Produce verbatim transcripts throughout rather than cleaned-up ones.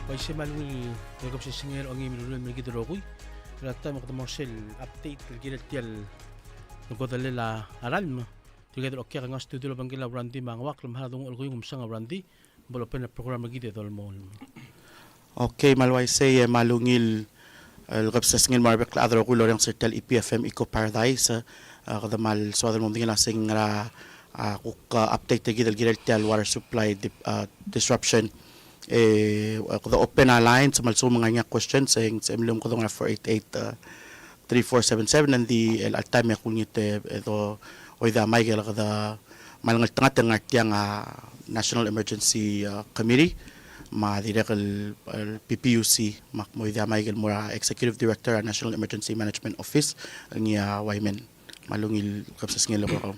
Uaisei me a ungil el kebesengei er a ongei me a uriul el mei er kid el rokui. Er a taem e kede mo er sel update el kirel tia el kodellel a ralm. Tirke el okiu er a studio el obengkel a Randy me a Ngeuakl, me a Harald, ng ungil kuk msang a Randy, bo lopen a program er kid e dolemolem. Okay, me a le uaisei e me a ungil el kebesengei el mo er a rebek el chad el rokui el orrenges er tia el E P F M Eco Paradise, e, kede kmal soad el mo medengei el uasei ng ngar er a, a, kuk, a, update er kid el kirel tia el water supply di-, a, disruption. E, kede open a lines, me a lsekum ng ngar er ngii a questions, e ng sebechem el omekedong er a four eight eight, e, three four seven seven, ng di el, el taem e kulengit e, e do oidii a mic el kede kmal ngeltengat el ngar tiang a National Emergency, e, Committee, me a dirrek el, el P P U C, me ak mo oidii a mic el mo er a Executive Director er a National Emergency Management Office, el ngii a Waymine. Me a ungil kebesengei el mo er kau.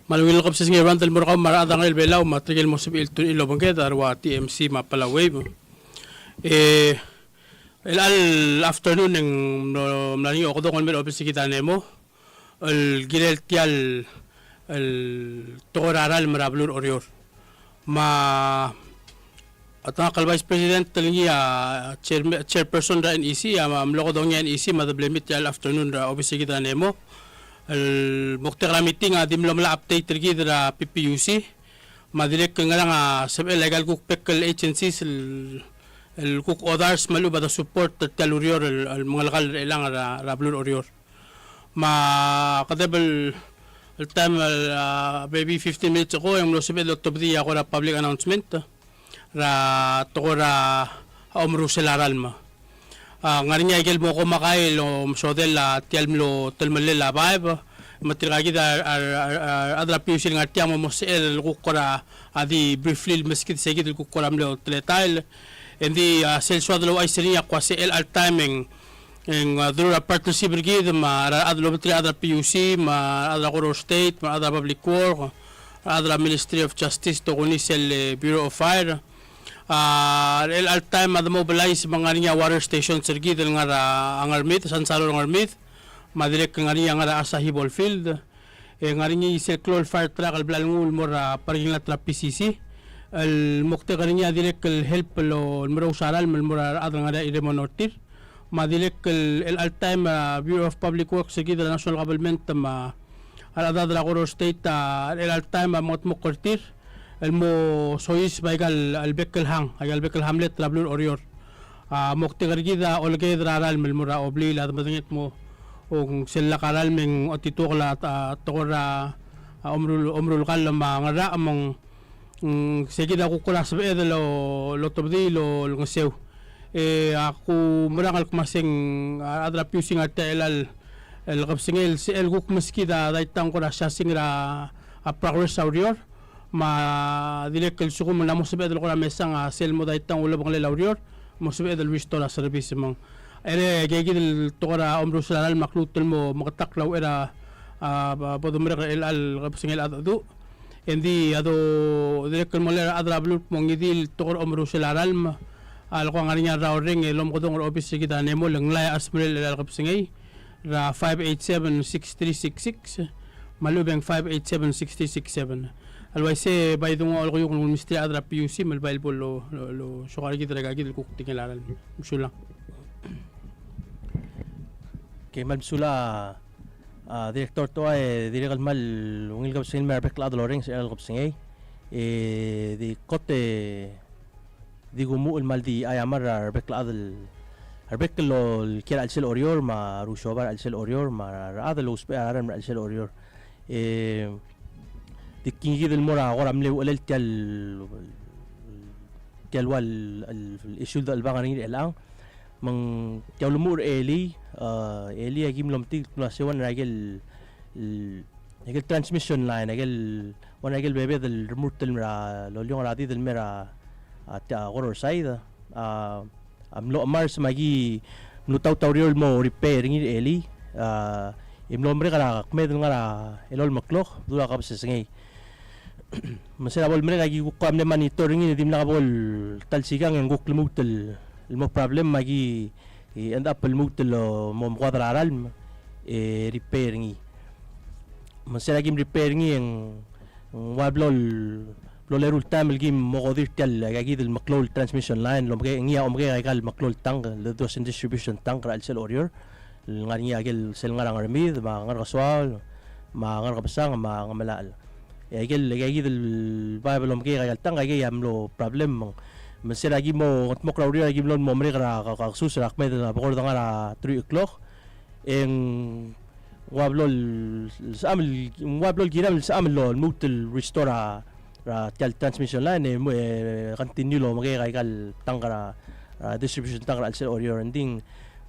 Me a ungil kebesengei Randall el mo er kau me a rechad er a Ngerel Belau me tirke el mo sebechir el tune in el obengked a rua T M C me a Palau Wave. E, el chelecha el afternoon e ng mlo, mla er ngii a okedong el mei er a obis er kid er a NEMO el kirel tia el, el tekoi er a ralm er a beluu er Oreor. Me a, a ta ngak el Vice President el ngii a chairma-, chairperson er a N E C, a mlo okedongii a N E C me a de mle meet er a afternoon er a obis er kid er a NEMO. El moktek er a meeting a di mlo melai a update er kid er a P P U C. Me a dirrek el ngerang a sebechel aika el kuk bek el agencies el, el kuk others me a lechub a de support er tia el ureor el, el mengelekall er chelechang er a, er a beluu er Oreor. Me a kedeb el, el taem el, a, maybe fifteen minutes ago, e ng mlo sebeched el otobedii a kora public announcement er a tekoi er a omerusel a ralm. A, ngar er ngii a ikel mo komakai el omesodel a tia el mlo telemellel a baeb, me tirka kid a, a, a, a rechad er a P U C el ngar tiang me mo sebeched el kuk kora, a, di briefly el meskid se kid el kuk kora mlo teletael. Engdi, a, sel soad el ouchais er ngii a kua se el chelecha el taem e ng E ng, a, through a partnership er kid me a rechad el obengterir a rechad er a P U C, me a rechad er a Koror State, me a rechad er a Public Work, a rechad er a Ministry of Justice, tokuni sel, e, Bureau of Fire. A, er chelecha el taem a de mobilize me ng ngar er ngii a water stations er kid el ngar er a Ngermid, Sansaro er a Ngermid, me a dirrek el ngar er ngii a ngar er a Asahi Ballfield. E ng ngar er ngii sel klou el fire truck el bla lenguu el mo er a parking lot er a P C C. El moktek er ngii a dirrek el help el, el merous a ralm el mo er a rechad el ngar er a Iremon er tir. Me a dirrek el, el chelecha el taem, a, Bureau of Public Works er kid er a national government me a rechad er a Koror State, a, er chelecha el taem a mengetmokl er tir el mo soiseb aika el, el bek el hang, aika el bek el hamlet er a beluu er Oreor. A, moktek er kid a oleked er a ralm el mo er a obliil a de medenget mo, ng sel lak a ralm e ng otituokel a, a, tekoi er a, a, omerul-, omerulekall me a ngerang me ng, mm, se kid a kuk kora sebeched el o, lotobedii el olengeseu. E ak oumerang el kmo se ng, a, a rechad er a P U C a ngar tia el, el kebesengei el, sel kuk meskid a daitang kora siasing er a, a, progress er a ureor. Me a dirrek el lsekum ng mo sebeched el kora mesang a sel mo daitang ulebengelel a ureor, mo sebeched el restore a service me ng. E le aika kid el tekoi er a omerusel a ralm me ak lmuut el mo meketakl a uchei er a, a, bo domerek er chelecha el kebesengei el cheldecheduch. Engdi a do dirrek el molai er a rechad er a beluu el kmo ngii di el tekoi er a omerusel a ralm a le kuk ngar er ngii a rrau el reng e lomekedong er a obis er kid er a NEMO el nglai a chesmerel er chelecha el kebesengei er a five eight seven six three six six, me a lechub e ng five eight seven six three six seven. A le uaisei e bai dunguu a olekeiukl el nguu el mesterir a rechad er a P U C me le bai el bo lo, lo, losoak er kid er aika kid el kuk tekingel a ralm. Mesulang. Okay, me a mesulang a, a, Director Toa, e dirrek el kmal ungil kebesengei el mei er a rebek el chad el orrenges er chelecha el kebesengei. E di kot e di kumuchel me a le di aiamar er a rebek el chad el, rebek el kiei er a chelsel Oreor, me a rusoba er a chelsel Oreor, me a rechad el ousbech a ralm er a chelsel Oreor. E di kingkid el mo er a kora mle uchelel tia el, tia el ua el, el issue el dechelebangel er ngii er chelechang. Me ng tia ulemuchel er a elii, a, elii a ki mlo metik el kmo ua se one er a ikel, el, ikel transmission line, ikel, one er a ikel bebed el remurt el mei er a, loliong er a did el mei er a, a, tia Koror side, a, a mlo chemars me a ki mlo taut a ureor el mo repair er ngii er a elii, a, e mlo merek er a kmeed el ngar er a elolem el klok, dua kebesengei. Me se er a bo lemerek a ki kuk mle monitor er ngii, e dimlak bo el ta el sikang e ng kuk lmuut el, el mo problem me a ki, e, end up el lmuut el mo mekoad er a ralm, e, repair er ngii. Me se er a ki mrepair er ngii e ng, ng ua blo el, blo leru el taem el kim okodir tia el, aika kid el meklou el transmission line, el omke-, ngii a omkek aika el meklou el tank, el dua se ng distribution tank er a chelsel Oreor. El ngar er ngii a ikel sel ngar er a Ngermid, me a Ngerkesoaol, me a Ngerkebesang, me a Ngemelachel. E aikel, aika kid el baeb el omkek aika el tank, aikei a mlo problem. Me ng, me ng se er a ki mo, kldmokl er a ureor a ki mlo el mo merek er a ka-, kakesus er a kmeed el bekord ngar er a three o'clock. E ng ua blo el, sebecham el, ng ua blo el kiram el sebecham el lmuut el restore a, er a tia el transmission line, e mo, e continue el omkek aika el tank er a, er a distribution tank er a chelsel Oreor. Ng di,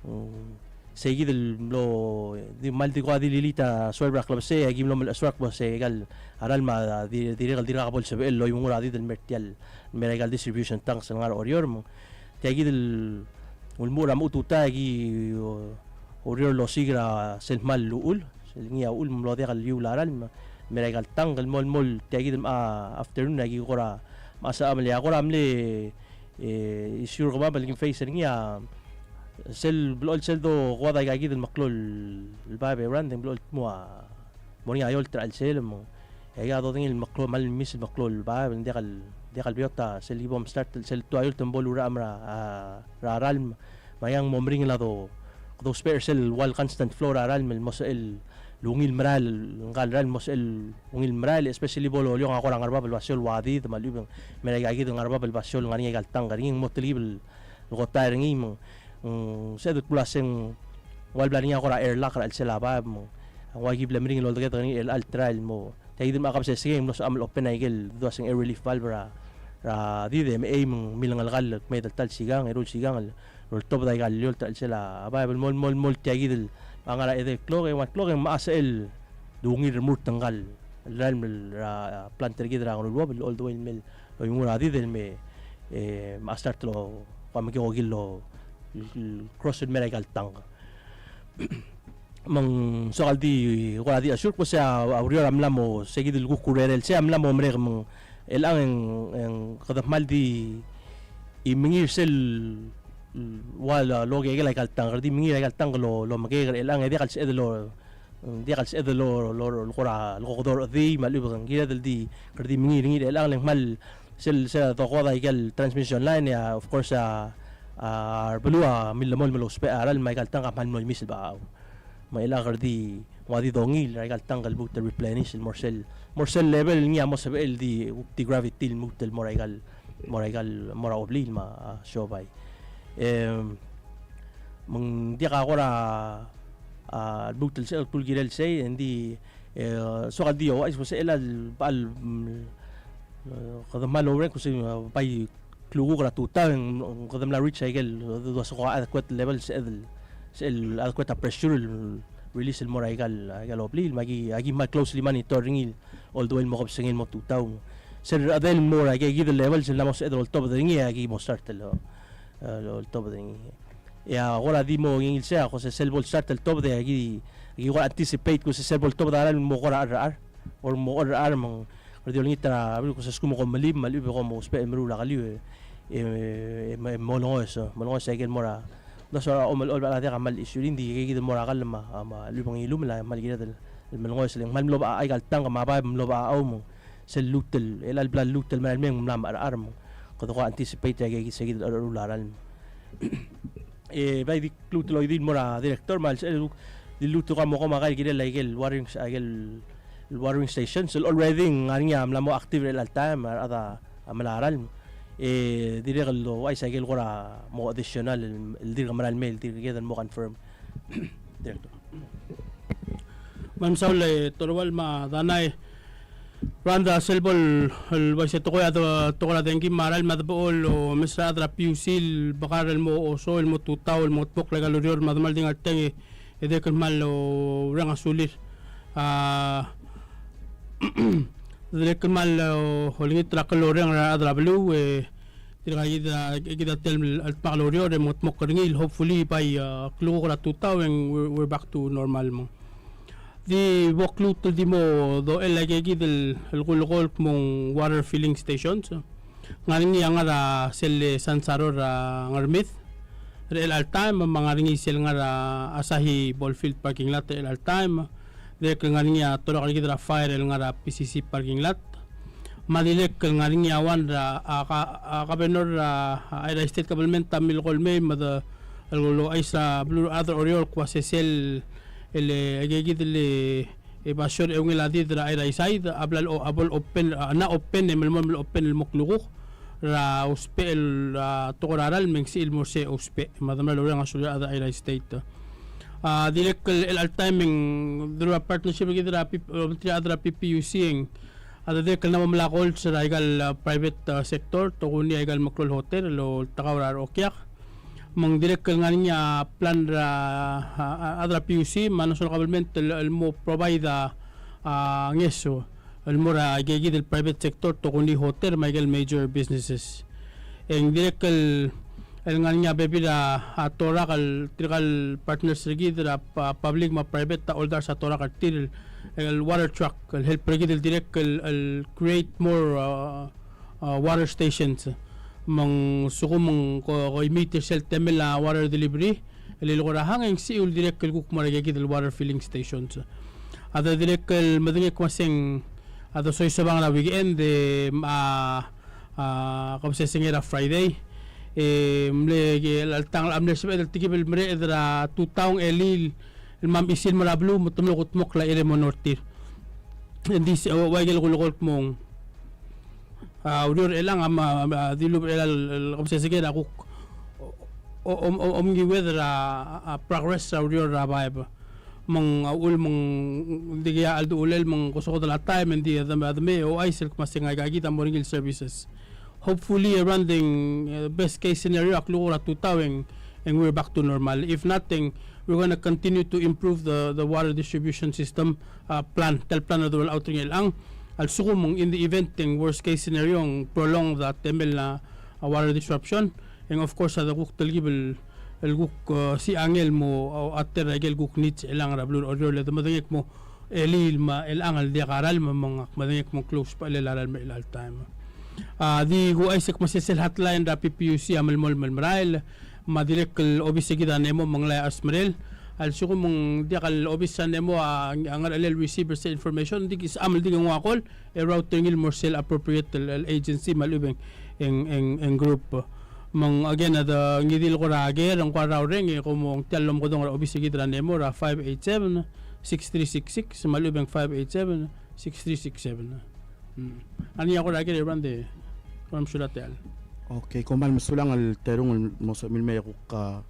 mm, sei kid el mlo, di kmal di kuk di lilii a suelb er a klebesei, e aki mlo melechesuar el kmo se aika el ralm a di, dirrek el dirkak bo lsebechel el oiungur a did el mer tia el, mer aika el distribution tanks el ngar er a Oreor, me ng tia kid el ulemuchel er a mechut a tutau, e aki, o, oureor el osiik er a sel kmal uchul, sel ngii a uchul me ng mlo diak el iuul a ralm, me, mer aika el tank el mo, mo tia kid el mla afternoon, e aki kora mla sebecham el, e a kora mle e, issue er kemam el kim face er ngii a sel blechoel sel dokoad aika kid el meklou el baeb e random blechoel el tmuu a mo er ngii a eolt er a chelsel me ng, e aika dodengei el meklou, kmal miss el meklou el baeb, ng diak el, diak el beot a sel ki bo mstart el sel tua eolt me bo lurachem er a, a, er a ralm. Me aika ng mo meringel a do, dousbech er sel ua el constant flow er a ralm el mo sebechel el ungil merael, ngka el ralm el mo sebechel el ungil merael, especially bo loliong a kora Ngerbab el basio el ua did, me a lechub e ng mer aika kid el Ngerbab el basio el ngar er ngii aika el tank er ngii, ng mo telkib el kotai er ngii me ng, mm, sebeched el kmo ua se ng ua le bla er ngii a kora airlock er a chelsel a baeb me ng ua ki ble meringel el oldeked er ngii er chelecha el trial el mo. Tia kid el mla kebesengei e ng mlo sebecham el open aike el dua se ng air relief valve er a, er a did e mechei me ng milengelekall el kmeed el ta el sikang, eru el sikang el loltobed aika el eolt er a chelsel a baeb el mo, mo, mo tia kid el ngar er a edei el klok e ua el klok e ng mla sebechel el ungil el remurt ngka el ralm er a plant er kid er a Ngeruluobel el all the way el mei el oiungur a did el me, e, mla start el kuk mekekokil el cross el mer aika el tank. Me ng soak el di kora di assure kmo se a ureor a mla mo, se kid el kuk urerel sei a mla mo merek me ng chelechang e ng, e ng kede kmal di mengiil er sel ua lokekel aika el tank, kede di mengiil er aika el tank el omekek er chelechang e diak el sebeched el, diak el sebeched el, el kora, el kokedorechedii me a lechub e ng kired el di, kede di mengiil er ngii er chelechang le ng kmal sel, sel dokoad aike el transmission line, e a, of course, a, a rebeluu a millemolem el ousbech a ralm me aika el tank a kmal mlo imis el bechachau. Me chelechang kede di, ng ua di dongiil er aika el tank el lmuut el replenish el mo er sel, mo er sel level el ngii a mo sebechel el di, di gravity el lmuut el mo er aika el, mo er aika el, mo er a obliil me a siobai. Em, me ng diak a kora, a, lmuut el sebechel el kirel sei, e ng di, e, soak el di ouchais kmo se chelecha el, el, mm, e, kede kmal oureor kmo se, e, bai klukuk er a tutau e ng, kede mla reach aike el, e, dua se ko adequate level, sebechel, sebechel adequate a pressure el release el mo er aika el, aika el obliil, me aki, aki kmal closely monitor er ngii el all the way el mo kebesengei el mo tutau. Sel rechedel el mo er aike kid el level, sel mla mo sebeched el oltobed er ngii, e aki mo start el, e, oltobed er ngii. E a kora di mo ngii el sei a ko se sel bo lstart el tobed e aki, aki kora anticipate ko se sel bo ltobed a ralm el mo kora cherrechar. Or mo cherrechar me ng kede di olengit er a, a bil ko se lsekum ko melim me a lechub e ko mo ousbech el meruul a keliu e, e, e, e mo olengoes, mo olengoes aike el mo er a, ng soak a omelecholb a diak a kmal issue er ngii, ng di aike kid el mo er a kall me a, me a lechub e ng ilumel a kmal kired el, el melengoes, le ng kmal mlo bechachau aika el tank me a baeb a mlo bechachau me ng sel lluut el, el chelecha el bla lluut el merael el mei e ng mla mecherechar me ng kede ko anticipate er aike kid se kid el cherrecherul a ralm. E bai di kluut el oidii el mo er a director me a lsebechel di lluut el kuk mo kom a kirel aike el watering, aike el watering station sel already ng ngar er ngii a mla mo active er chelecha el taem, a rechad a mla ralm. E dirrek el ouchais aike el kora mo additional el, el dirk merael el mei, el dirk kired el mo confirm. Director. Me ng mesaul e Torual me a Danai. Randa sel bo el, el bai se tekoi a de, tekoi er a dengki me a ralm me a debechol el omes er a rechad er a P U C el bekar el mo osoi el mo tutau el mo kldmokl aika el ureor me a demal di ngar tiang e dirrek el kmal, o, oureng a sulir. A, dirrek el kmal, o, olengit er a klou el orrenges er a rechad er a beluu, e, Tirka kid a, kid a tia el, el dmak el ureor e mo dmokl er ngii el hopefully by, uh, klukuk er a tutau e ng we're, we're back to normal me ng. Di bo kluut el di mo dochel aike kid el, el kulekoi el kmo ng water filling stations. Ngar er ngii a ngar er a sel Sansaro er a Ngermid er chelecha el taem, me a ngar er ngii sel ngar er a Asahi Ballfield parking lot er chelecha el taem. Dirrek el ngar er ngii a torok er kid er a fire el ngar er a P C C parking lot. Me a dirrek el ngar er ngii a one er a, a, ka-, a, governor er a, a, Airai State Government a milkolmei me de, el ouchais er a beluu er a rechad er a Oreor el kmo se sel, el, e, aika kid el, e, basio er a eungel a did er a Airai side, a bla el o-, a bo el open, a, ng open, e melemolem el open el mo klukuk er a usbech el, a, tekoi er a ralm, me ng sebechir el mo er sei a usbech, me a de mla loureng a sulir a rechad er a Airai State. A, dirrek el, el all time e ng, through a partnership er kid er a P P, e, obengterir a rechad er a P P U C e ng, a, dirrek el mla mo melai a goals er aika el, a, private, a, sector, tokuni aika el meklou el hotel, el oltekau er a reokiak. Me ng dirrek el ngar er ngii a plan er a, a, a, a rechad er a P U C, me a national government el, el mo provide a, a, ngeso el mo er aika kid el private sector, tokuni hotel, me aika el major businesses. E ng dirrek el, el ngar er ngii a bebil er a, a, torak el, tirka el partners er kid er a, a, public me a private a oldars a torak er tir el, el water truck, el help er kid el dirrek el, el create more, a, a, water stations. Me ng lsekum ng ko, ko imiit er sel temel a water delivery, el lilekoi er a hang e ng sebechiu el dirrek el kuk mo er aika kid el water filling stations. A de dirrek el medengei el kmo se ng, a de soiseb er a weekend e, a, a, kebesengei er a Friday. E mle, ke, el, el tang, a mle sebeched el tekib el mereched er a tutau e elii el, el mla mechisi el mo er a beluu, me te mlo kudmokl a cherei el mo er tir. Ng di se, ua ikel kulekoi el kmo ng, a, ureor er chelechang a, a, a, dilubech er chelecha el, el kebesengei a kuk o-, o-, om-, om-, omngiued er a, a, progress er a ureor er a baeb. Me ng, a, uchul me ng dikea cheldecheduch el me ng kosokodel a taem, e ng di a dem-, a deme ouchais el kmo se ng aika kid a mo er ngii el services. Hopefully, e run the, e, best case scenario, a klukuk er a tutau e ng, e ng we're back to normal. If not, e ng we're gonna continue to improve the, the water distribution system, a, plan, tia el plan el dolekoi er ngii er chelechang. A lsekum ng in the event e ng worst case scenario e ng prolong a temel a, a, water disruption, e ng of course a de kuk telkib el, el kuk, e, siangel el mo, a, attend er aike el kuk needs er chelechang er a beluu er a Oreor, le de medengei el kmo elii me a chelechang el diak a ralm me ng, ak medengei el kmo ng klou a usbechel er a ralm er chelecha el taem. A, di kuchais el kmo se sel hotline er a P P U C a melemolem el merael, me a dirrek el obis er kid er a NEMO me ng mla er a smerel. A lsekum ng diak el obis er a NEMO a, a ngerchelel el receive er sel information, ng di sebecham el di ke nguu a call, e route er ngii el mo er sel appropriate el, el agency me a lechub e ng, e ng, e ng group. Me ng again, a de ngii di el kora ker, e ng kora rraureng, e kom mo ng tia el lomekedong er a obis er kid er a NEMO er a five eight seven, six three six six, me a lechub e ng five eight seven, six three six seven. Mm. Ng ngar er ngii a kora ker e Randy, kom kmal mesulang. Okay, kom kmal mesulang el terung el mo sebechemiu el mei e kuk, a,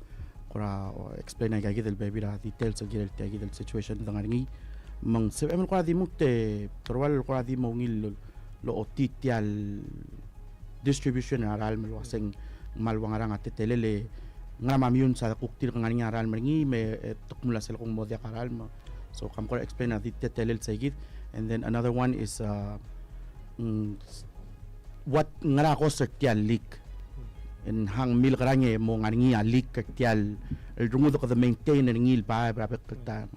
kora, o, explain aika kid el bebil er a details el kirel tia kid el situation el dengar er ngii. Me ng sebechem el kora di mo te, te ua el kora di mo ungil el, el ochotii tia el distribution er a ralm el uaseng ng kmal ua ngerang a teletelel e ngera me a meyuns a kuk dirk ngar er ngii a ralm er ngii me, e, te kmo a sel kmo ng mo diak a ralm. So, kom kora explain a di teletelel sei kid. And then another one is, uh, mm, what, ngera kos er tia el leak. E ng hang milkerang e mo ngar er ngii a leak er tia el, el rengud e kede maintain er ngii el baeb er a bek el taem.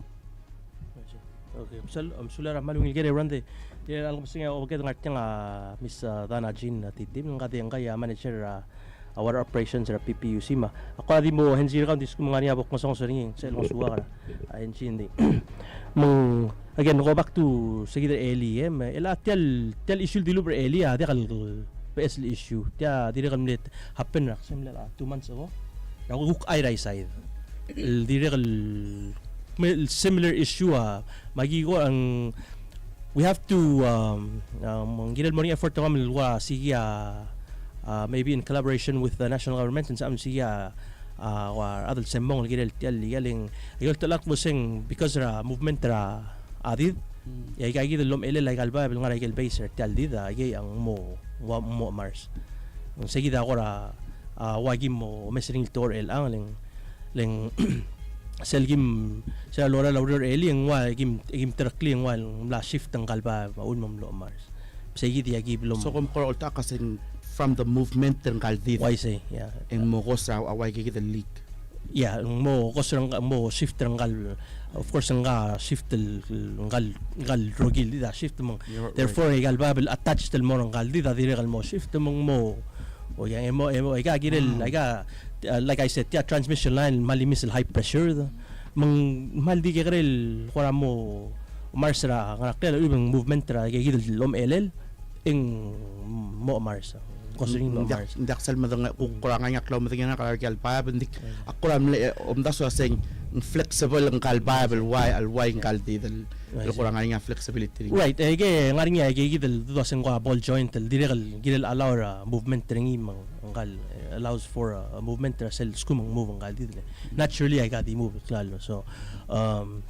Okay, mesulang, mesulang er a kmal ungil ker e Randy. Tia el kebesengei a obengked ngar tiang a Miss, a, Dana Jean, a, Titim, ng di ngii a manager er a, a, water operations er a P P U C me a kora di mo henzi er kau, ng di lsekum ng ngar er ngii a bo kngesonges er ngii, sel ngosuak er a, a, henzi ng di. Me ng, again, go back to se kid er a elii, e, me, el a tia el, tia el issue el dilubech er a elii, a, diak el beches el issue. Tia dirrek el mle happen er a, se mle, a, two months ago. Er a kuk Airai side. El dirrek el, me, el similar issue a, me aki ko, ng, we have to, um, um, ng kirel mo er ngii a effort er kemam el ua sei a, uh, maybe in collaboration with the national government, ng sebecham sei a, uh, ua rechad el semmong el kirel tia el, el, e ng, e oltelak bo se ng because er a movement er a a did, mm, e aika kid el lomechelel aika el baeb el ngar er aike el base er tia el did, a, aikei a ng mo, ua, mo mars. Ng se kid a kora, a, ua ki mo omes er ngii el tekoi er chelechang, le ng, le ng sel kim, sel lorael a ureor er a elii, e ng ua kim, kim tereklii e ng ua ng mla shift ngka el baeb a uchul me ng mlo mars. Se kid e aki blo. So kom kora oltak a se ng from the movement er ngka el did. Uaisei, yeah. E ng mo kos er a, a ua aike kid el leak. Yeah, ng mo kos er ngka, mo shift er ngka el, of course, ngka shift el, ngka el, ngka el rokui el did a shift me ng. You're right. Therefore, aika el baeb el attached el mo er ngka el did a dirrek el mo shift me ng mo. O ya, e mo, e mo, aika kirel, mm, aika, uh, like I said, tia transmission line, kmal imis el high pressure. Me ng kmal di kekerei el kora mo mars er a, ngera kle, a lechub e ng movement er aike kid el lomechelel. e ng mo mars. Kosengei mo mars. Ng diak sel medengei, kuk kora ngar er ngii a klou medengei er ngak er a ikel baeb, ng di ak kora mle, e, omdasu a se ng flexible ngka el baeb el uai, el uai ngka el di del, el kora ngar er ngii a flexibility er ngii. Right, e ke ngar er ngii a ikakid el dua se ng kora ball joint el dirrek el kirel allow er a movement er ngii me ng ngka el, e, allows for a, a movement er a sel skum ng move ngka el di del. Naturally, aika di move el klalo. So, um,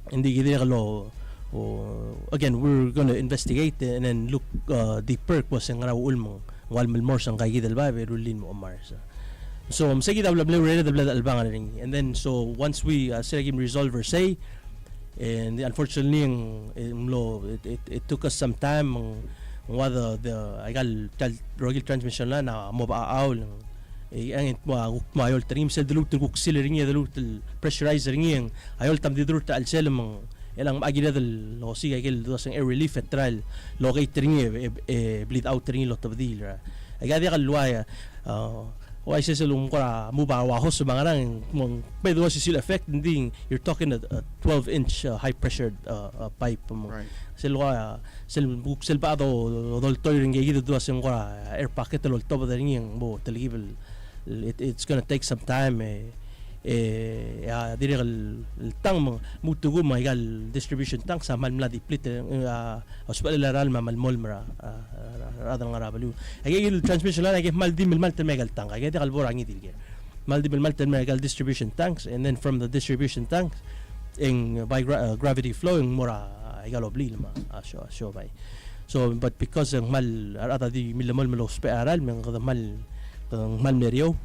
Ng di kid el lo, o, again, we're gonna investigate and then look, uh, deeper, kmo se ng ngera uchul me ng ua el melemolem se ngka kid el baeb e rullii el mo mars. So, me se kid a bla mle urered el bla el bang er ngii. And then, so, once we, uh, se er a kim resolve er sei, and unfortunately, ng, e, mlo, it, it, it took us some time, ng, ng ua the, the, aika el, tal, rokui el transmission line, a mo ba a, a, E, e ng mo, a, kuk mo a eolt er ngii, me sel deluut el kuk seal er ngii, e deluut el pressurize er ngii, e ng a eolt a mdi deluut er a chelsel me ng, e le ng mo kired el osiik a ikel dua se ng air relief e try el locate er ngii, e, e, e bleed out er ngii el otobedii er a. Aika diak el uai, a, uaisei sel mo kora move a ua hose me a ngerang, e ng mo, me dua se seal effect, ng di, you're talking a, a twelve inch, uh, high pressured, uh, uh, pipe, mo. Right. Sel ua, sel, sel bla do, do, doltoir er ngii kid el dua se ng kora air pocket el oltobed er ngii e ng mo telkib el, it, it's gonna take some time, e, e, a dirrek el, el tank me ng, me ng kuk me aika el distribution tanks a kmal mla deplete, e, a, a usbechel a ralm a melemolem er a, a, a, a rechad el ngar er a beluu. Aike el transmission line, aike kmal di melemalt el mei aike el tank, aike diak el bo er a ngii di el ker. Kmal di melemalt el mei aike el distribution tanks, and then from the distribution tanks, e ng by gra-, uh, gravity flow, e ng mo er a, aike el obliil me a, a sio-, a siobai. So, but because ng kmal, a rechad a di millemolem el ousbech a ralm, me ng kede kmal, kede kmal mle er eou.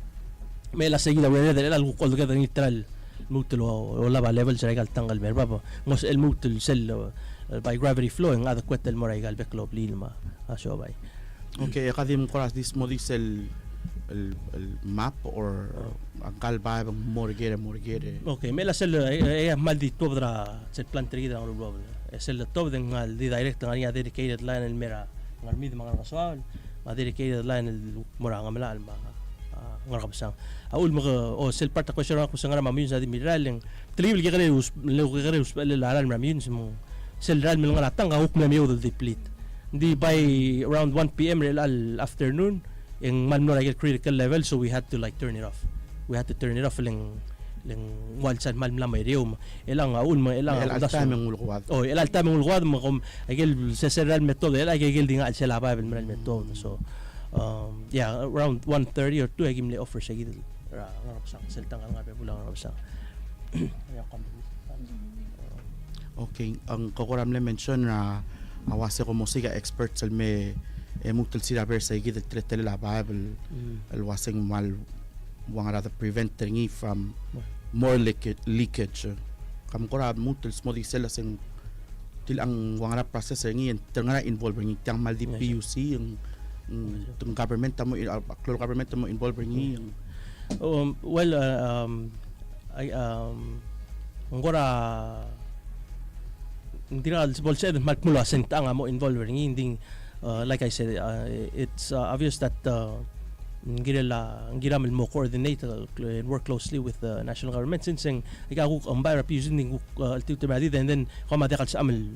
Me a sei kid a urered er chelechang el kuk oldiked er ngii el try el lmuut el o-, olab a level er aike el tank el mei er bab. Ng mo sebechel el lmuut el sel, uh, by gravity flow, e ng adequate el mo er aike el bek el obliil me a, a siobai. Okay, e ka di mo kora di smodii sel, el, el map or, uh, ngka el baeb e ng mo er ker, mo er ker. Okay, me a sel, e, e, e kmal di tuobed er a sel plant er kid er a Ngeruluobel. E sel tuobed e ng kmal di direct ngar er ngii a dedicated line el mei er a Ngermid me a Ngerkesoaol, me a dedicated line el mo er a Ngemelachel me a, a, Ngerkebesang. A uchul me ke, o sel part er a question er ngak el kmo se ngera me a meyuns a di mirrael, e ng telkib el kekerei us-, le kekerei usbechel a ralm er a meyuns me ng sel ralm el ngar er a tank a kuk mle meoud el deplete. Ng di by around one P M er chelecha el afternoon, e ng kmal mlo er a ikel critical level, so we had to, like, turn it off. We had to turn it off, le ng, le ng ua el sel kmal mla mo er eou me. Chelechang a uchul me, chelechang a, chelechang a uldasu. Time e ng ulekuad. O, chelechang a time e ng ulekuad me kom, aike el sesei el mle tuobed, chelechang aike el di ngak el sel a baeb el mera el mle tuobed. So, um, yeah, around one thirty or two, e aki mle off er sei kid el er a Ngerkebesang, sel tank el ngar er a bebul a Ngerkebesang. Okay, ng ko kora mle mention er a, a ua se kom osiik a experts el me, e, lmuut el siraber sei kid el teletelel a baeb el, el ua se ng kmal ua ngera de prevent er ngii from more leaka-, leakage. Kam kora lmuut el smodii sel a se ng tilechang ua ngera process er ngii, e ng te ngera involve er ngii, tiang kmal di P U C, e ng, e ng, te ng government a mo, a klou el government a mo involve er ngii, e ng. Um, well, uh, um, I, um, ng kora, ng dirrek el bo lsebeched el kmal kmo ua se ng techang a mo involve er ngii, ng di, uh, like I said, uh, it's, uh, obvious that, uh, ng kirel a, ng kiram el mo coordinate, uh, cl-, and work closely with the national government since ng, aika kuk, um, by er a P U C, ng di kuk, uh, el tiutem er a did, and then, kom a diak el sebecham el,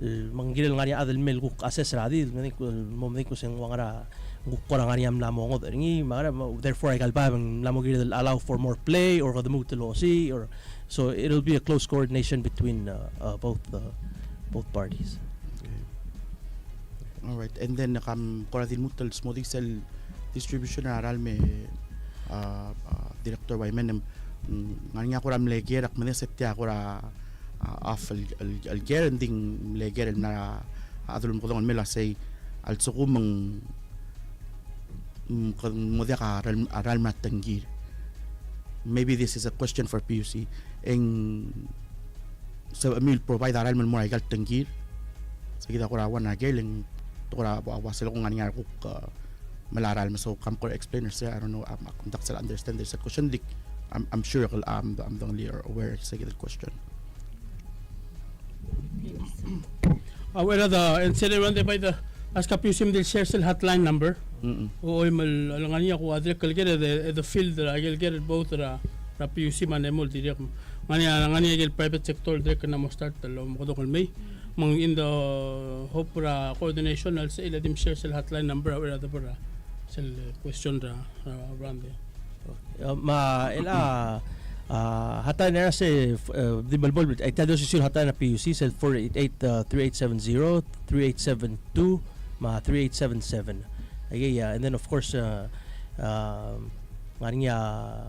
el, me ng kirel ngar er ngii a chad el mei el kuk assess er a did, me ng di kuk, el, mo me ng di kuk se ng ua ngera, ng kuk kora ngar er ngii a mla mo ngodech er ngii, me a ngera, me, therefore, aika el baeb e ng mla mo kired el allow for more play, or kede lmuut el osiik, or, so it'll be a close coordination between, uh, uh, both, uh, both parties. Okay. All right. And then, kam kora di lmuut el smodii sel distribution er a ralm e, uh, uh, Director Wyman, em, mm, ngar er ngii a kora mle ker, ak medengei se tia kora, uh, off el, el, el ker, ng di ng mle ker el mla er a, a chad el ulemekedong el mei el ua sei a lsekum ng, mm, ke mo diak a ralm, a ralm er a tengkir. Maybe this is a question for P U C. E ng sebechemiu el provide a ralm el mo er aika el tengkir. Sei kid a kora one er a ker, e le ng te kora ua, ua sel kuk ngar er ngii a rekuk, uh, melai a ralm, so kam kora explain er sei, I don't know, um, ak, ak mdak sel understand er sel question, dik, I'm, I'm sure, um, I'm, I'm aware er sei kid el question. A uchei er a, e ng sel run by the, ask a P U C me ng di el share sel hotline number. Mm-mm. O, oi, me a lengar er ngii a kuk dirrek el ker e de, e de field er a ikel ker both er a, er a P U C me a NEMO el dirrek. Ngar er ngii a, ngar er ngii a ikel private sector el dirrek el mo start el omekedong el mei. Me ng in the hope er a coordination el sebechel e di mshare sel hotline number a uchei er a debo er a sel question er a, er a Randy. Uh, me a, el a, uh, hotline er a se, uh, di melemolem, e tia di osisiu el hotline er a P U C, sel four eight eight, uh, three eight seven zero, three eight seven two, me a three eight seven seven. Okay, yeah, and then of course, uh, um, ngar er ngii a,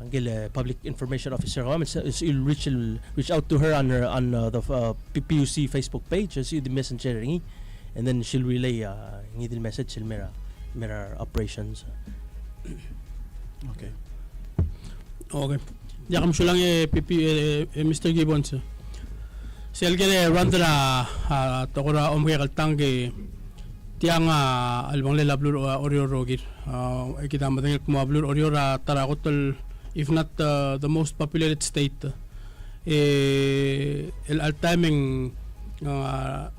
ngike el public information officer, um, it's, it's, you'll reach, reach out to her on her, on, uh, the, uh, P-, P U C Facebook page, it's the messenger er ngii, and then she'll relay, uh, ngii di el message el mei er a, mei er a operations. Okay. Okay. Diak, mesulang e P P, e, e, Mister Gibbons. Sel kede run er a, a, tekoi er a omkek el tang e tiang a, a chelebangel a beluu er a Oreor el rokir. A, e kid a medengei el kmo a beluu er a Oreor a ta er a kot el, if not, uh, the most populated state. E, el chelecha el taem e ng, a,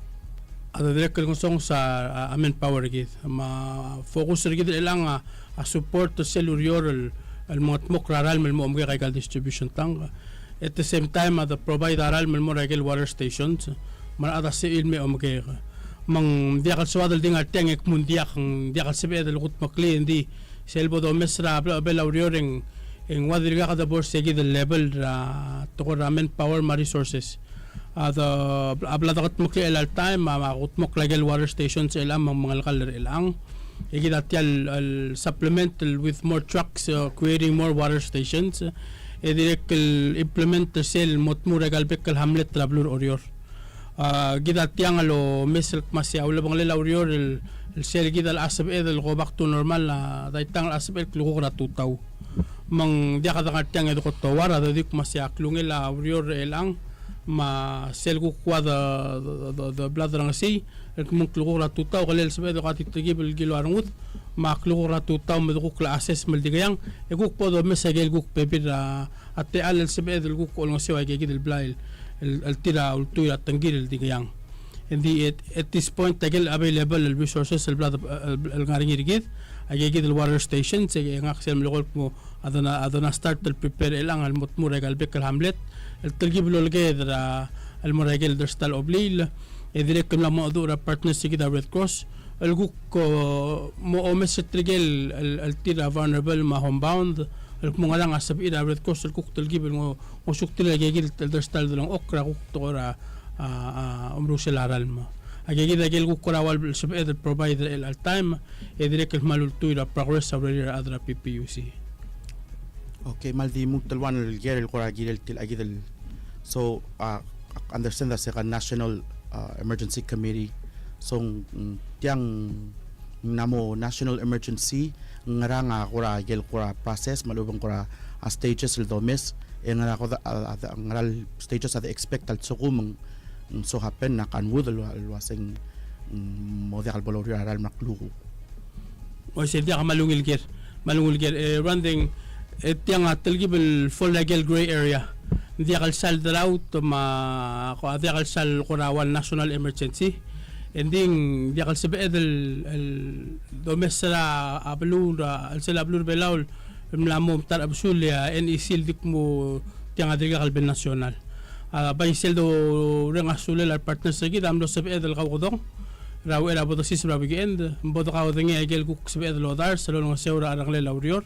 a dirrek el ngesonges a, a, a manpower er kid. Me a focus er kid er chelechang a, a support er sel ureor el, el mengetmokl er a ralm el mo omkek aika el distribution tank. At the same time, a de provide a ralm el mo er aike el water stations, me a rechad a sebechir el me omkek. Me ng diak el soad el di ngar tiang e kmo ng diak, ng diak el sebeched el kudmeklii, e ng di sel bo domes er a bla, bla el ureor e ng, e ng ua dirkak de bo er se kid el level er a tekoi er a manpower me a resources. A de, a bla dekudmeklii er chelecha el taem, a, a kudmokl aike el water stations er chelechang me ng mengelakl er chelechang. E kid a tia el, el supplement el with more trucks, uh, creating more water stations. E dirrek el implement er sel mo tmuu er aika el bek el hamlet er a beluu er a Oreor. A, kid a tiang el omes el kmo se a ulebengelel a ureor el, el sel kid a locha sebeched el go back to normal a daitang el sebeched el klukuk er a tutau. Me ng diak de ngar tiang e de kot ouar a di kmo se a klungel a ureor er chelechang, me sel kuk ua de, de, de, de bla derengesii, el kmo ng klukuk er a tutau, kele el sebeched el ko a di telkib el kilo a rengud, me a klukuk er a tutau me de kuk le assess me le dikeiang, e kuk bo domes aike el kuk bebil er a, a techall el sebeched el kuk olengeseu aike kid el blai el, el, el tir a ultuil er a tengkir el dikeiang. Ng di at, at this point, aike el available el resources el bla de, el, el ngar er ngii er kid, aike kid el water stations, e ngak sel melekoi el kmo a dena, a dena start el prepare er chelechang el mo tmuu er aika el bek el hamlet, el telkib el oleked er a, el mo er aike el dersta el obliil, e dirrek el mla mo mengedecheduch er a partners er kid a Red Cross, el kuk, o, mo omes er tirke el, el, el tir a vulnerable me a homebound, el kmo ngerang a sebechir a Red Cross el kuk telkib el ngo, ngosuktir aike kid el dersta el delengchokl er a kuk tekoi er a, a, a, omerusel a ralm. Aike kid aike el kuk kora ua el sebeched el provide er chelecha el taem, e dirrek el kmal ultuil er a progress a urerir a rechad er a P P U C. Okay, me a ldi lmuut el ua el ker el kora kirel tia kid el, so, uh, understand that se a national, uh, emergency committee. So, mm, tiang ng mla mo national emergency, ngerang a kora ikel kora process, me a lechub e ng kora a stages el domes, e ngera kora, a, a, ngera el stages a de expect a lsekum ng, ng so happen, knock on wood, el ua, el ua se ng, mm, mo diak el bo loureor a ralm er a klukuk. O, se diak, me a ungil ker, me a ungil ker, e, Randy, e, tiang a telkib el fall er a ikel gray area. Ng diak el sal drought me a, ko, a diak el sal kora ua el national emergency. E ng di ng diak el sebeched el, el domes er a beluu, er a, el sel a beluu er a Belau el mla mo mta er a chebesul e a N E C el di kmo tiang a dirkak el bo el national. A bai sel doureng a sulel a re partners er kid a mlo sebeched el kaukedong er a uchei er a bo dosiseb er a weekend, me bo dekaudengei a ikel kuk sebeched el odars el olengeseu er a cherrengelel a ureor.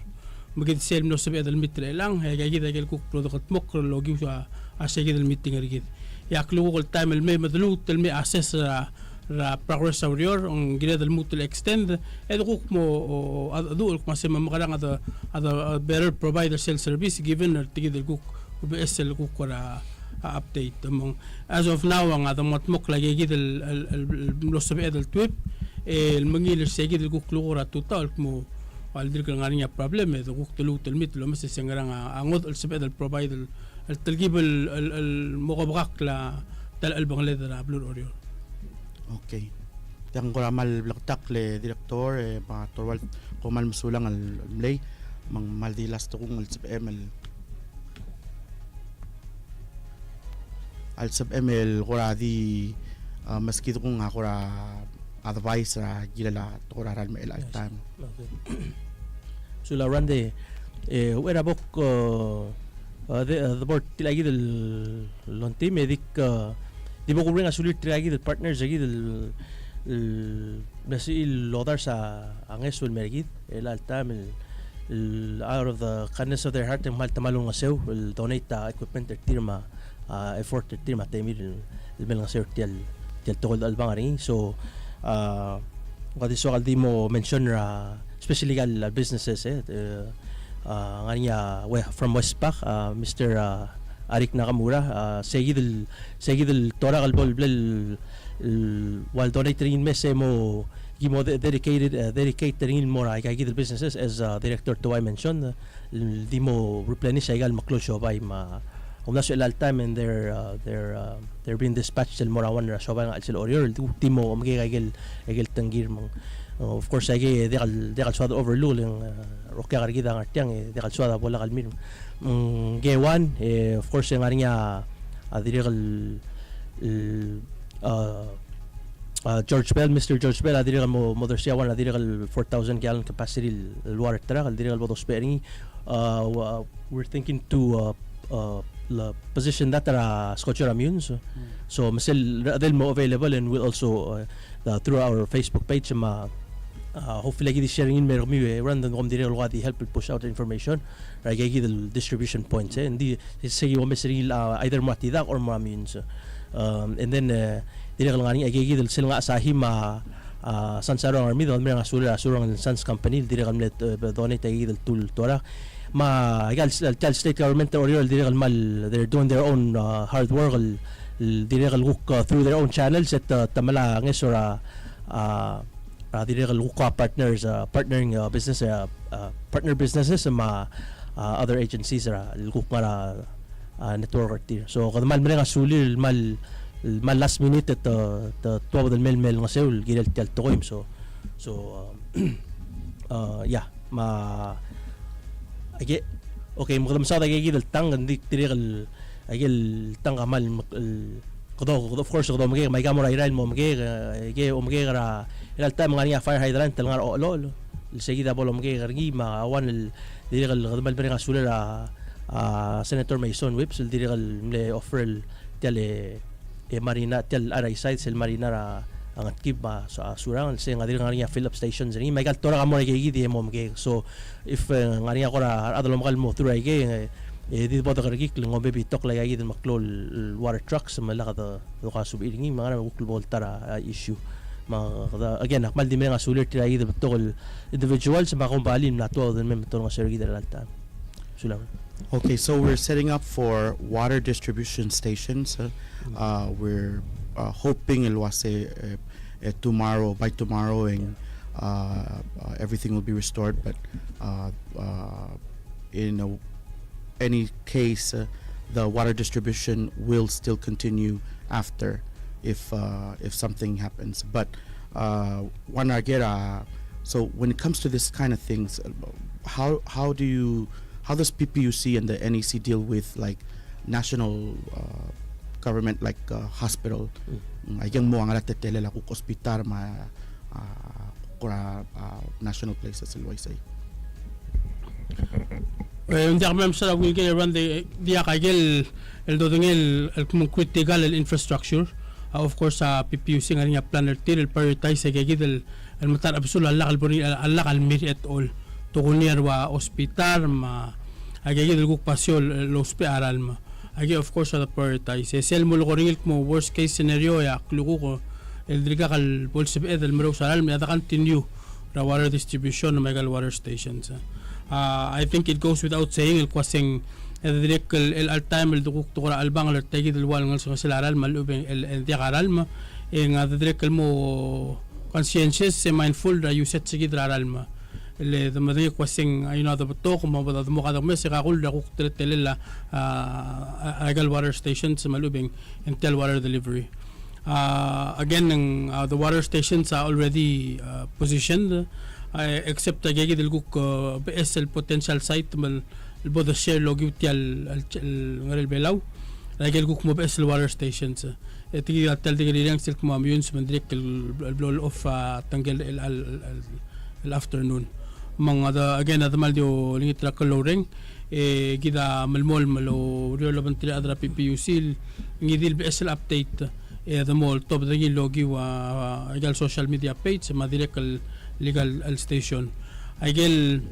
Me kid sel mlo sebeched el meet er chelechang, e aika kid a ikel kuk blo dekedmokl el okiu a, a se kid el meeting er kid. E a klukuk el taem el mei me de lmuut el mei assess er a, er a progress er a ureor, ng kired el lmuut el extend, e de kuk mo, o, a, a, du el kmo se me mekerang a de, a de, a better provide er sel service given er tia kid el kuk beches el kuk kora, a, update. Me ng, as of now, a ng, a de mo dmokl aika kid el, el, el, el mlo sebeched el tuib, e, el mengiil er se kid el kuk klukuk er a tutau, el kmo, a le dirk el ngar er ngii a problem, e de kuk de lmuut el meet el omes e se ngerang a, a ngodech el sebeched el provide el, el telkib el, el, el mo kebekakl a ta el chelebangeled er a beluu er Oreor. Okay. Tiang kora mal bleketakl e director, e, me a Torwal, kom kmal mesulang el, el mlei, me ng kmal di last kung el sebechem el, el sebechem el kora di, a, meskid kung a kora advice er a kirel a tekoi er a ralm er chelecha el taem. Okay. Sulang Randy, e, uchei er a bo, e, e, de, e, de bo er tia kid el longtim, e dik, e, Di bo kumereng a sulir tirka kid el partners er kid el, el, mle sebechir el odars a ngeso el mer kid, el chelecha el taem el, el out of the kindness of their heart, e ng kmal te mle olengeseu el donate a equipment er tir me a, a, effort er tir me a temir el, el mle olengeseu er tia el, tia el tekoi el dechelebangel er ngii. So, a, ng di soak el di mo mention er a, especially a, a businesses, e, e, a, ngar er ngii a, we, from Westpac, a, Mister, a, Arik Nakamura, a, se kid el, se kid el torak el bo el bla el, el, ua el donate er ngii el mei e se mo, ki mo de-, dedicated, e, dedicate er ngii el mo er a, aika kid el businesses, as, a, Director Towai mentioned, el di mo replenish aika el meklou el siobai me a, omdasu el chelecha el taem e ng they're, uh, they're, uh, they're being dispatched el mo er a one er a siobai er a chelsel Oreor, el di mo omkek aike el, aike el tengkir me ng, uh, of course, aike diak el, diak el soad el overlook, e ng, uh, rokui a ker kid a ngar tiang, e diak el soad a bo lak el mei. Mm, ngike one, e, of course, e ng ngar er ngii a, a dirrek el, el, uh, uh, George Bell, Mister George Bell, a dirrek el mo, mo odersii a one, a dirrek el four thousand gallon capacity el, el water truck, el dirrek el bo dousbech er ngii. Uh, wa-, we're thinking to, uh, uh, la position that er a skojo er a Meyuns. So, me sel, they'll more available and we'll also, uh, uh, through our Facebook page, me a, uh, hopefully, aki di share er ngii el mer kemiu, e, run, then kom dirrek el ua di help el push out information er aika kid el distribution points, e, ng di, se ki omes er ngii el, uh, either mo er a Tidak or mo er a Meyuns. Um, and then, e, dirrek el ngar er ngii aika kid el sel ngar er a Asahi me a, a, Sansarong er a Meyuns, el mer a Surangel, a Surangel Sons Company, el dirrek el mle, e, donate aika kid el tool el torak. Me aika el, el, el state government er a Oreor, el dirrek el kmal, they're doing their own, uh, hard work, el, el dirrek el kuk, uh, through their own channels, e te, te mla ngeso er a, a, a dirrek el kuk a partners, uh, partnering, uh, business, uh, uh, partner businesses me a, uh, other agencies er a, el kuk ngar er a, uh, network er tir. So, kede kmal mereng a sulir el kmal, el kmal last minute e te, te tuobed el mei el mle olengeseu el kirel tia el tekoi. So, so, um, uh, yeah, me a, aike, okay, me kede mesaod aike kid el tank, ng di dirrek el, aike el tank a kmal, el, kede, kede, of course, kede omkek, me aika mo er a Irrai el mo omkek, e, aike omkek er a, er a chelecha el taem e ng ngar er ngii a fire hydrant el ngar er a Ochelochel, el se kid a bo lomkek er ngii, me a one el dirrek el kede kmal mereng a sulir a, a, Senator Mason Whipps, el dirrek el mle offer el tia el, e, marina, tia el R I site, sel marina er a Ngetkib me a, so, a Surangel, el se ng dirrek el ngar er ngii a fill up stations er ngii, me aika el torak a mo er aike kid e mo omkek. So, if, e, ng ngar er ngii a kora rechad el omekall el mo through er aike, e, e di bo dekerekikl el ng oba betok el aika kid el meklou el, el water trucks me lak de, de ko el sebechir er ngii, me ng ngar er ngii a kuk bo el ta er a, a, issue. Me, kede, again, ak kmal di mereng a sulir tirka kid el betok el individuals me a kombalii el mla tuobed el mei me te olengeseu er kid er chelecha el taem. Sulang. Okay, so we're setting up for water distribution stations. Uh, uh, we're, uh, hoping el uase, uh, uh, tomorrow, by tomorrow, and, uh, uh, everything will be restored. But, uh, uh, in a, any case, uh, the water distribution will still continue after if, uh, if something happens. But, uh, one, I get, uh, so when it comes to this kind of things, uh, how, how do you, how does P P U C and the N E C deal with, like, national, uh, government, like, uh, hospital? Mm. Mm, aike ng mo a ngar er a teletelel a kuk hospital me a, uh, kora, uh, national places el uaisei. E, ng diak mem sel a kuike el run, di, diak aike el, el dodengei el, el kmo critical el infrastructure. Uh, of course, a P P U C ng ngar er ngii a plan er tir el prioritize aike kid el, el meta er a besul a lak el bo er ngii, a lak el mei er a chelsel. Te kuk ngar er a hospital me a aike kid el kuk basio el, el ousbech a ralm. Aike, of course, a de prioritize. E sel mo leko er ngii el kmo worst case scenario e a klukuk el dirkak el bo el sebeched el merous a ralm, e a de continue er a water distribution me aike el water stations. Uh, I think it goes without saying el kmo se ng, e dirrek el, el all time el de kuk tekoi er a chelebangel er tia kid el ua el ngelsengesel a ralm me a lechub e ng, el, el diak a ralm, e ng a dirrek el mo conscientious e mindful er a usage er kid er a ralm. Le de medengei el kmo se ng, you know, a de betok me a bo de mo kede mes e kakull er a kuk teletelel a, a, a, aike el water stations me a lechub e ng tia el water delivery. Uh, again, ng, uh, the water stations are already, uh, positioned, uh, except aike kid el kuk, uh, beches el potential site me el bo de share el okiu tia el, el, el ngerel Belau. Aike el kuk mo beches el water stations. E tia kid a ta el di ker er ngii a sel kmo a Meyuns me ng dirrek el, el blo el off, uh, tengkel el, el, el, el afternoon. Me ng a de, again, a de kmal di olengit er a klou el reng, e kid a melemolem el oureor el obengterir a rechad er a P P U C el ngii di el beches el update e de mo oltobed er ngii el okiu a, a, aika el social media page, me a dirrek el, el aika el station. Aike el,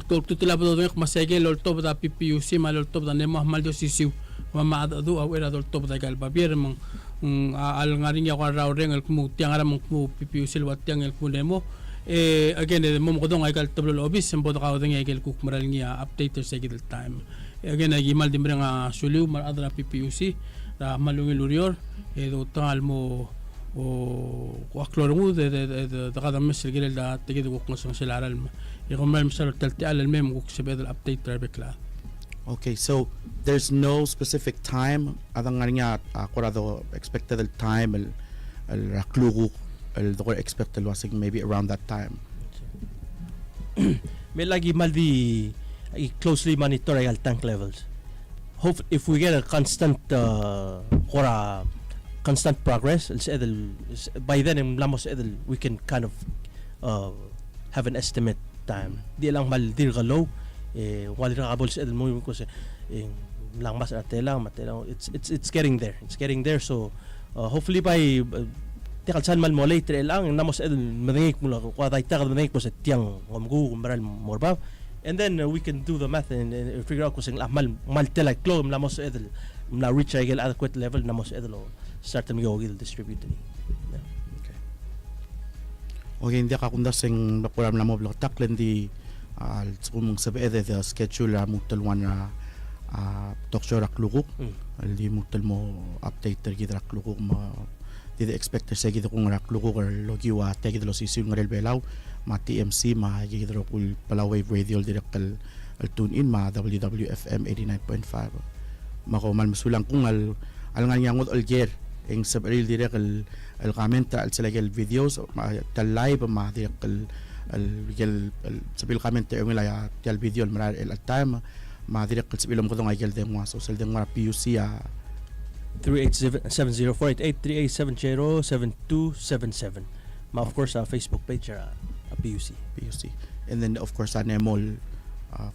ko, ko, ko, a bo dodengei el kmo se aike el oltobed a P P U C, me a loltobed a NEMO a kmal di osisiu. Me a, me a, a, a uchei er a doltobed aika el babier, me ng, mm, a, a lengar er ngii a kora rraureng el kmo tiang a rechad me ng kmo P P U C el ua tiang el kmo NEMO. E, again, e, mo mekedong aika el teblo el obis, e bo dekaudengei aike el kuk mera el ngii a update er se kid el taem. Again, aki kmal di mereng a suliu me a rechad er a P P U C er a kmal ungil el ureor, e doutang el mo, o, ua klou a rengud, e, de, de, de, de kede mes el kirel a tekid el kuk ngesengesel a ralm. E kom kmal mesaul er tia el techall el mei me kuk sebeched el update er a rebek el chad. Okay, so there's no specific time, a de ngar er ngii a, a kora do expected el time, el, el er a klukuk, el de kora expect el uasei maybe around that time. Me lak ki kmal di, i closely monitor aika el tank levels. Hope if we get a constant, uh, kora constant progress, el sebeched el, by then e ng mla mo sebeched el, we can kind of, uh, have an estimate time. Di chelechang kmal dirk lou, e, ng ua dirk a bo el sebeched el mo, ko se, e, ng mla ngmasech er a telang, me a telang, it's, it's, it's getting there, it's getting there, so, Uh, hopefully by, uh, tia el sal kmal mo late er chelechang, ng mla mo sebeched el medengei el kmo, kuk a daitak el medengei el kmo se tiang, ng omkuk, ng mera el mo er bab. And then, uh, we can do the math and, and figure out kmo se ng mla, kmal, kmal tela el klou, ng mla mo sebeched el, ng mla reach aike el adequate level, ng mla mo sebeched el start el mei kid el distribute er ngii. Yeah. Okay. Okay, ng diak a kumdasu e ng kora mla mo bleketakl e ng di, a, lsekum ng sebeched e de schedule er a lmuut el one er a, a, talk show er a klukuk. Mm. El di lmuut el mo update er kid er a klukuk me di de expect er se kid el kung er a klukuk el okiu a tia kid el osisiu el ngerel Belau, me a T M C, me a kid el rokui el Palau Wave Radio el dirrek el, el tune in, me a W W F M eighty-nine point five. Me kom kmal mesulang kung el, el ngar er ngii a ngodech el ker, e ng sebechir el dirrek el el comment er a chelsel aike el videos, me a tia el live, me a dirrek el, el, el, el sebechir el comment er a eungel a tia el video el merael er chelecha el taem, me a dirrek el sebechir el omekedong aike el dengua, so sel dengua er a P U C a three eight seven, seven zero four eight eight, three eight seven zero, seven two seven seven. Me a, of course, a Facebook page er a, a P U C. P U C. And then, of course, a NEMO el, a,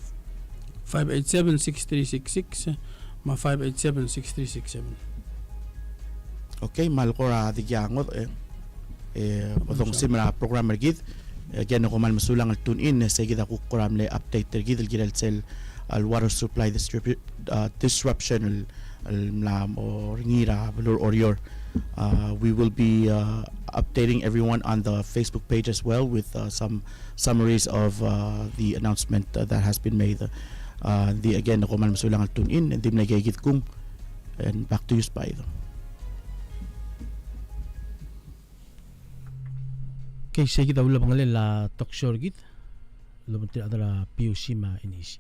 five eight seven, six three six six, me a five eight seven, six three six seven. Okay, me a le kora dikea ngodech, e, e, odengesem er a program er kid. Again, e kom kmal mesulang el tune in, e se kid a kuk kora mle update er kid el kirel sel, el water supply distribu-, uh, disruption el, el mla mo er ngii er a beluu er Oreor. Uh, we will be, uh, updating everyone on the Facebook page as well with, uh, some summaries of, uh, the announcement, uh, that has been made. Uh, di again, e kom kmal mesulang el tune in, e di mle kid kung, and back to you, Spy. Okay, se kid a ulebengelel a talk show er kid, el obengterir a rechad er a P U C me a N E C.